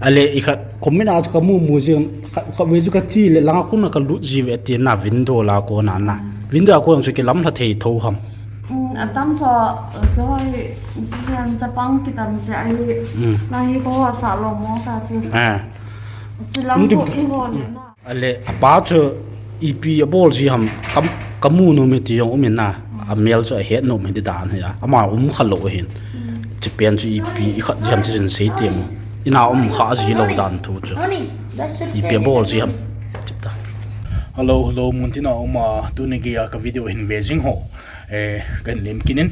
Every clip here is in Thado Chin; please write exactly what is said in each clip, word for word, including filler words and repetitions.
Ale, i khat comment a chu kamu mu jing, khat, khat ve chu kache le, langa kona kalut ji ve ti na, window la kona na. Window a kona chu kilam lha thei tho ham. Hmm, atam so, koi, chapang kitam se ai. Hmm. Lang hi ko sa lo mo sa chu. Ah. Chilang ko i ho le na. Ale, apa chu ipi abol ji ham, kam, kamu nom e ti jong um in na, amel chu ahet nom e ti dan hi a. Ama um kha lou hin. Chipen chu ipi i khat ji ham ti jin sei ti mo. Ina um kha ji lou dan thu chu. Ipi abol ji ham. Chip ta. Hello, hello, mun tina um a, tuni geiya ka video hin ve jing ho. Eh, kan lim kinin.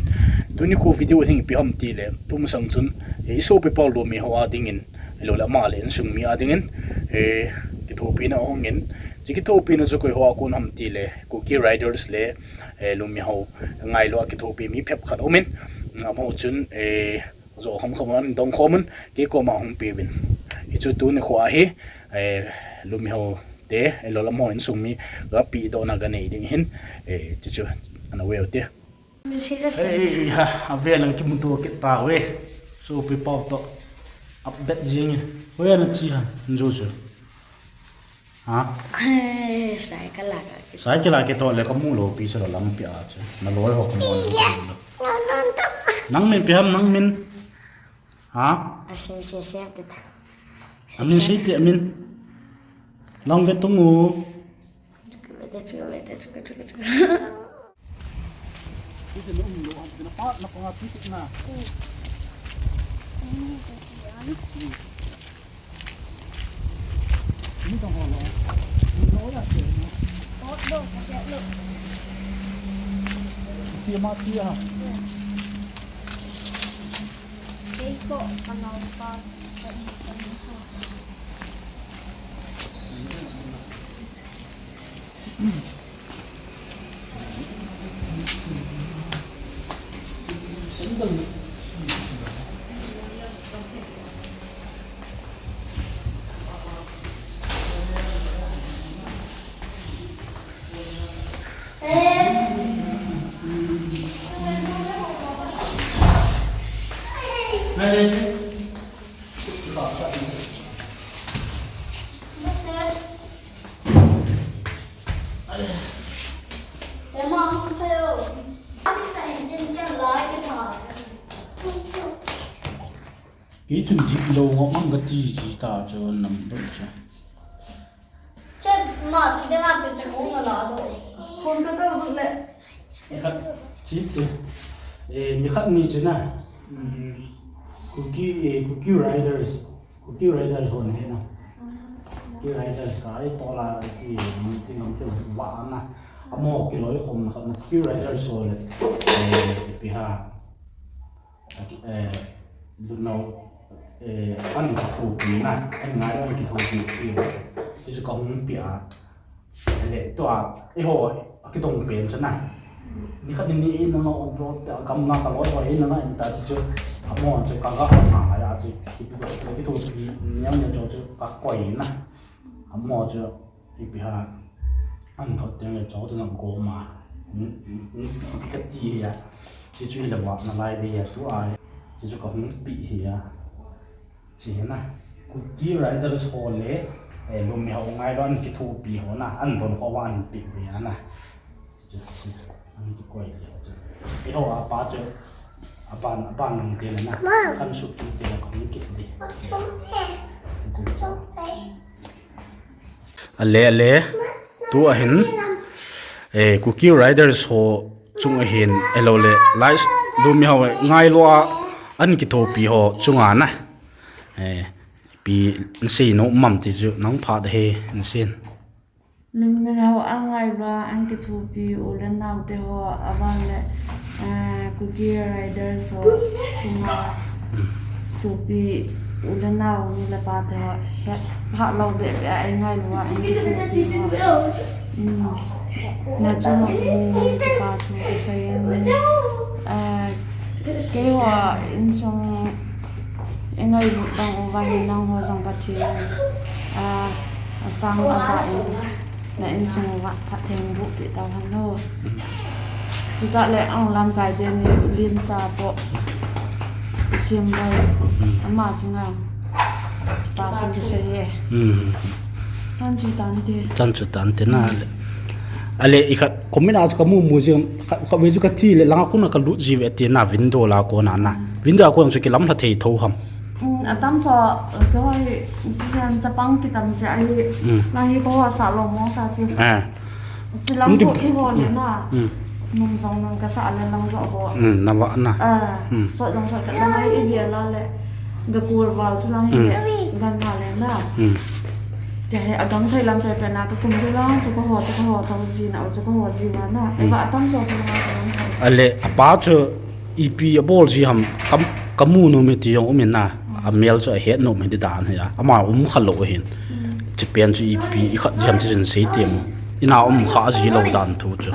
Tuni khu video hin ipi ham ti le, tumasang chun, eh, i sopi pau Lumi ho a dingin. Ahilou le ama le insung mi a dingin, eh, kithopina ahung in. Chi kithopina chu koi ho a kon ham ti le, Kuki Riders le, eh, Lumi ho ngailu a kithopi mi phabep khat um in. Amaho chun, eh, jo kham kham an dong khom un, kei koma hung pe uvin. Hichu tuni khu a hi, eh, Lumi ho te, ahilou le amaho insung mi, ga pi doh na ga nei ding hin, eh, chi chu ana ve u te. Ei ha, ave lang kimuto kit tauve. Sopi pau to. Update jing e. Hoiya nache ham, njo chu. Ha? Sai kala ka. Sai kala ke to le kamu lou pi chu lampi a chu. Naloi ho kamu lou. Nang min ipi ham, nang min. Ha? Asim se se ta. Amin sei te amin. Lang ve tung u. Kei chun jip lou ngam ngam kati ji ta chu nam doi chu. Chet ma, kidang a te chakung na la do. Phone ka ka le. Nikhat, chi te. Eh, nikhat ni chu na. Mm, Kuki, eh, Kuki Riders. Kuki Riders hon he na. Kuki Riders ka ai to la ti, ti ngam te wa na. Amaho kiloi khom na khat na Kuki Riders ho le. Eh, ipi ha. Eh, lunau, eh, an kithopi na, an ngai an kithopi ti. Ti chu kahung pe a. Le tua, eiho, akidong pen chu na. Nikhat ni ni in na no on ro, ta kam na ka loi ho in na na in ta chu. Amaho chu ka ga ha na ya chu. Kithopi niam ni chu chu ka koi na. Amaho chu Ipi ha, an thot teng le chau tuna goma. Hmm, hmm, hmm, ipi kati hi a. Chi chu hi la wa na lai de ya tu a. Chi chu kahung pe hi a. Chi hi na. Kuki Riders ho le, eh, Lumi ho ngailu an kithopi ho na. An don ho wa an pe hi a na. Chi chu, chi chu. An kikoi le chu. Eiho apa chu. Apa, apa nang te le na. Kan suh te le kahung kit de. Chi chu. Ale, ale. Tu ahin, eh, Kuki Riders ho chung ahin, ahilou le, lai, Lumi ho ngailu a an kithopi ho chunga na. Eh, ipi nasei nom am ti chu nang phat he nasin. Lumi ho ngailu a an kithopi u le nao te ho, aban le, eh, Kuki Riders ho chunga sopi u le nao nu le pa te ho, he, phalou be be a ei ngailu a, ei ngailu a, ei ngailu a. Hmm. Na chu, hmm, pa thu kisei in, eh, keiho insung ei ngailu dang uva hi nangho jong Pathen in, eh, asang aja in, na insung uva phatthei boh peh tauhen o. Chutah le ang lamkai teni Lencha po, Simboi, ama chunga, pa Ati se ye. Hmm. Tan chu tan te. Tan chu tan te na le. Ale i khat comment a chu kamu mu jing, khat, khat ve chu kati le langa kuna kalut ji ve ti na window la kona na. Window a kona chu kilam lha thei tho ham. Hmm, atam so, ko hi, jian chapang kitam se ai. Hmm. Lang hi ko sa lo mo sa chu. Ah. Chilang ko i ho le na. Hmm. Nung zong nang ka sa le lang zo ho. Hmm, na va na. Ah, hmm. So lang so ka lang ai i via la le. Ga kur val chilang hi le. Hmm. Gan na le na. Hmm. Te he agang thai lam pe pe na ka kum chilang chu ka ho chu ka ho tho ji na chu ka ho ji va na. Hmm. Eva atam so chu na ka lang ho. Ale apa chu ipi abol ji ham kam, kamu nom e ti jong um in na. Amel chu ahet nom e ti dan hi a. Ama um kha lo hin. Chi pen chu ipi i khat ji ham chi jin sei ti mo. Ina um kha ji lo dan thu chu.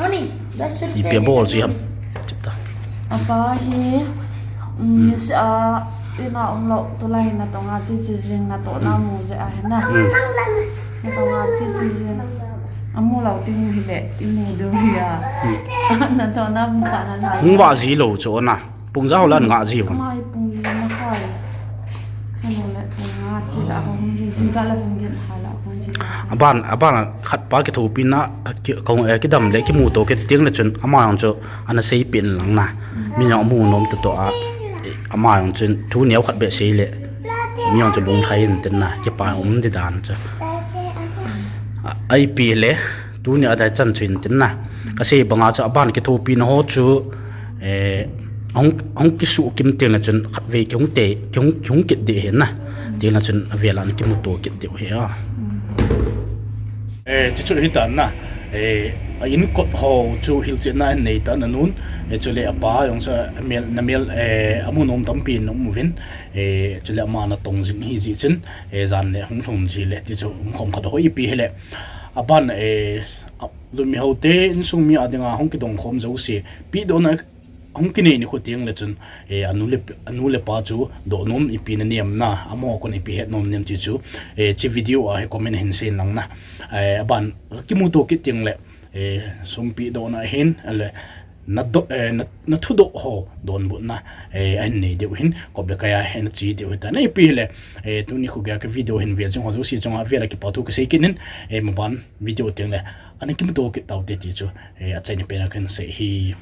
Ipi abol ji ham. Chip ta. Apa hi, um, si a, ina um lo, tu la hi na tonga chi chi jing na to na mu je a hi na. Hmm. Na tonga chi chi jing. Amu lo ti mu hi le, i mu du hi a. Hmm. Na to na mu kha na na. Hung va ji lo chu na. Pung ja ho lan nga ji vang. Mai pung li na khai. Hello le pung nga chi la hong ji jing ka la pung gen ha la pung ji. Aban, aban khat pa kithopi na, ki, kong, eh, kidam le kimu to kit tiang le chun ama jong chu ana sei pin lang na. Mi jong amu nom to to a. Ama jong chun thu neo khat be sei le. Mi jong chu lung thai in tin na, kipa um di dan chu. A, ipi le, tuni a dai chan chu in tin na. Ka sei banga chu aban kithopi na ho chu, eh, ahung, ahung kisu kim tiang le chun khat ve kihung te, kihung, kihung kit di hin na. Tiang le chun avel an kimu to kit di hi a. Eh, chu chu hi tan na. Eh, a in kot ho chu hilchetna an nei tan a nun. Eh, chule apa jong sa mel, na mel, eh, amu nom tampi in um uvin. Eh, chule ama na tong jing hi ji chun. Eh, jan le hung lhung ji le ti chu um khom khat ho ipi hi le. Aban, eh, a, lumi ho te insung mi a dinga hung kidong khom jo si. Pi do na hung kinei ni khu tiang le chun, eh, anu le, anu le pa chu do nom ipi na niam na, amo kon ipi het nom niam ti chu, eh, chi video a hi comment hin sei lang na. Eh, aban, kimu to kit tiang le, eh, sumpi do na hin, le, na do, eh, na, na thu do ho don but na, eh, an nei deu hin, kop le kaya hin chi deu hin ta. Na ipi le, eh, tuni khu ga ka video hin ve chung ho si chung a ve la kipa thu ka sei kit nin, eh, maban video tiang le, ana kimu to kit tau te ti chu, eh, a chai ni pe na kan sei hi.